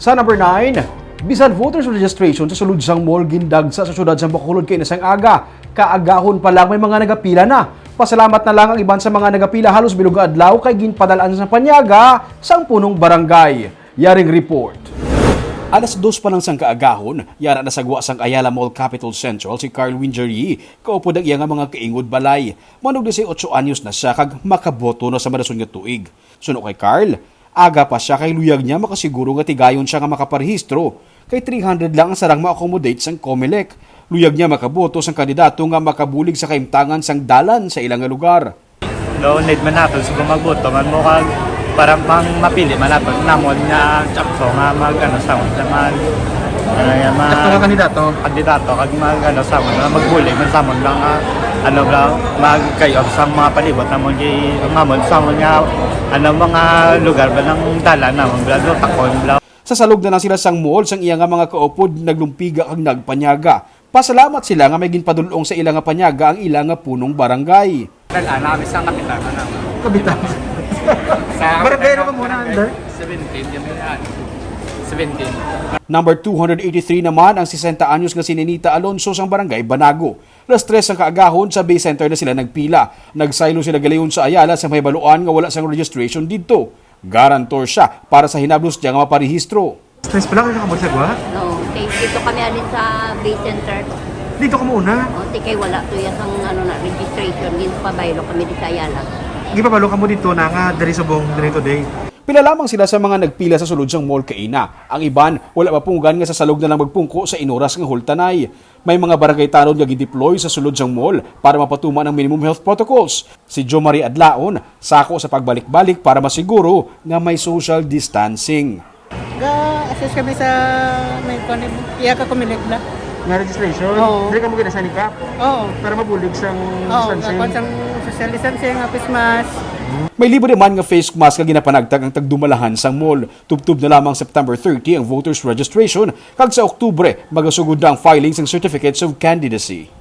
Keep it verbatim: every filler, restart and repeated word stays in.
Sa number nine, bisan voters registration sa sulod sang mall gindagsa sa syudad sang Bacolod kay nasang aga, kaagahon pa lang may mga nagapila na. Pasalamat na lang ang iban sa mga nagapila halos bilog nga adlaw kay ginpadal-an sang panyaga sang punong barangay. Yaring report. Alas dos pa lang sang kaagahon, yara na sa gwa sang Ayala Mall Capitol Central si Carl Wingery, kaupod ang iya nga mga kaingod balay. Manog dieciocho anyos na siya kag makaboto na sa madason nga tuig. Suno kay Carl, aga pa siya kay luyag niya makasiguro nga tigayon siya nga makaparehistro, kay three hundred lang ang sarang ma-accommodate sang Comelec. Luyag niya makaboto sang kandidato nga makabulig sa kahimtangan sang dalan sa ila nga lugar. Daw need man nato sa magboto man mo kag para pang mapili man nato namon nga tsakto nga mag ano sa nga mag ano nga mag Tsakto nga kandidato. Kandidato kag mag ano sa nga magbulig man sa amon nga ano bla mag kayo sa mga palibot namon kay namon sa amon nga ano mga lugar ba ng dalan namon bla do takon bla. Sa salog na lang sila sang mall sang iya nga mga kaupod naglumpiga kag nagpanyaga. Pasalamat sila nga may ginpadul-ong sa ila nga panyaga ang ila nga punong barangay. Dala namin sa kapitan na naman. Kapitan. Sa Barangay ano ka muna, under? Seventeen, yung may ano. Seventeen. Number two hundred eighty-three naman ang sesenta anyos nga si Ninita Alonso sang Barangay Banago. Las tres ang kaagahon sa Bay Center na sila nagpila. Nagsaylo sila galayon sa Ayala sa may baluan nga wala sang registration didto. Garantor siya para sa hinablos niya nga maparehistro. Stress pala kayo nakabot sa gwa? Oo. Kay dito kami alin sa Bay Center. Dito ka muna? O, ti kay wala to yan ang ano na, registration. Dito pabaylo kami di sa Ayala. Gipabalo ka mo dito na nga diri subong diri today. Pila lamang sila sa mga nagpila sa sulod sang mall kaina. Ang iban, wala mapugngan nga sa salog na lang magpungko sa inuras nga hultanay. May mga barangay tanod nga gideploy sa sulod sang mall para mapatuman ang minimum health protocols. Si Jo Marie Adlaon, sako sa pagbalik-balik para masiguro nga may social distancing. Ga-assist kami sa may kuwan, iya ka Comelec bla. Nga registration? Oo. Dili ka mo ginasanikap Oo. Para mabulig sang Oo, distancing. Kuwan sang social distancing, nga face mask. May libre man nga face mask nga ginapanagtag ang tagdumalahan sang mall. Tubtob na lamang September thirty ang voters registration, kag sa Oktubre magasugod na ang filing sang certificates of candidacy.